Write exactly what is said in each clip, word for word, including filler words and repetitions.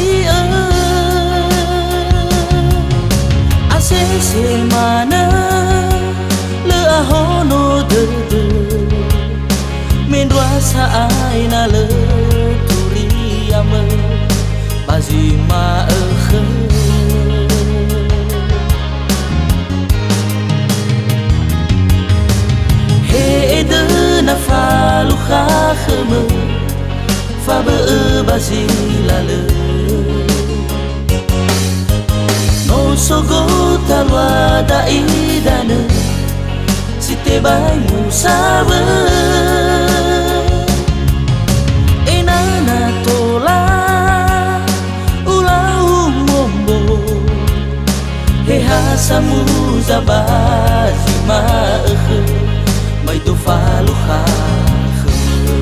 Iö, asese manö, lö ahono dödö. Mendrua sa'ae na lö turiamö ba zi ma'ökhö. He edöna falukha khömö, fabö'ö ba zi lalö. No so gota lua da'idanö, si tebai musawö. Enana tola ulau mombo, he ha samuza ba zi ma'ökhö, mai tofalukha khömö.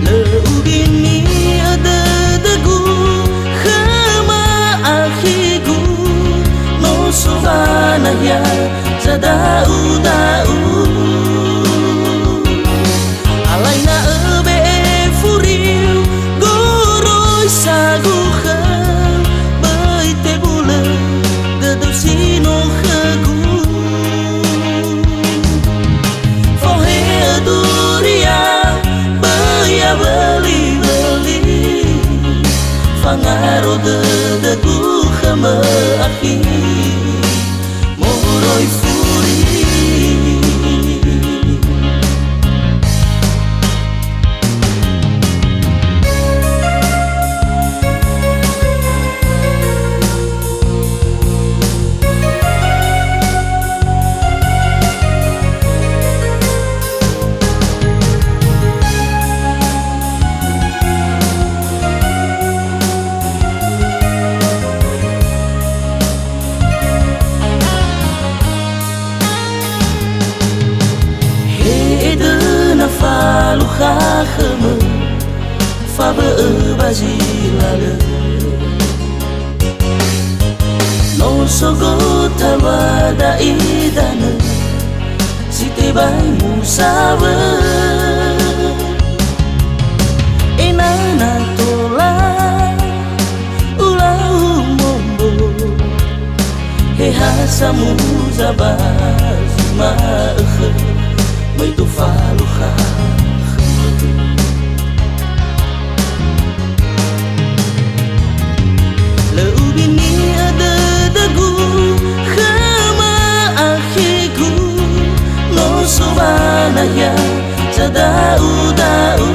Lö ubini'ö dödögu khöma akhigu, no so wanahia zada'u-da'u. Alai na öbe'e furiu, goroi sagu khöu, böi tebulö dödöu si no khögu. Fohe'ö duria, böi awöli-wöli. Fangaro dödögu khömö akhi, moroi furi. He edöna falukha khömö, fabö'ö ba zi lalö. No so gota lua da'idanö, si tebai musawö. Enana tola ulau mombo, he ha samuza ba zi ma'ökhö, möi tofalukha khömö. Lö ubini'ö dödögu khöma akhigu, no so wanahia zada'u-da'u.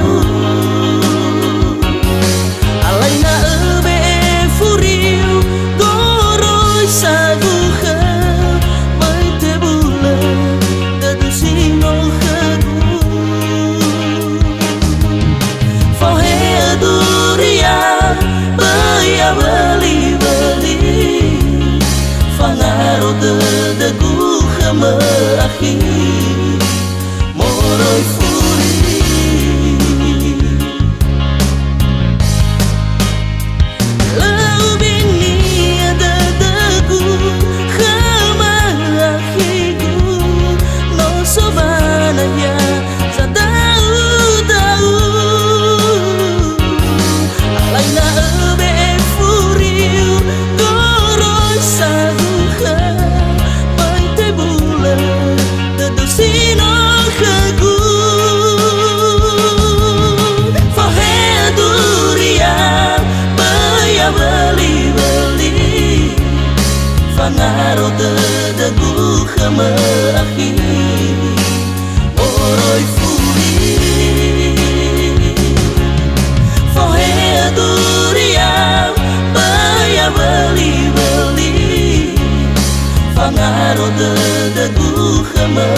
Alai na öbe'e furiu, goroi sagu khöu, böi tebulö dödöu si no khögu. Fohe'ö duria, böi awöli-wöli. Fangaro dödögu khömö akhi, moroi furi. Lö ubini'ö dödögu khöma akhigu, no so wanahia zada'u-da'u. Alai na öbe'e furiu, goroi sagu khöu, böi tebulö dödöu si no khögu. Fohe'ö duria, böi awöli-wöli. Fangaro dödögu khömö akhi, moroi furi. Fohe'ö duria, böi awöli-wöli. Fangaro dödögu khömö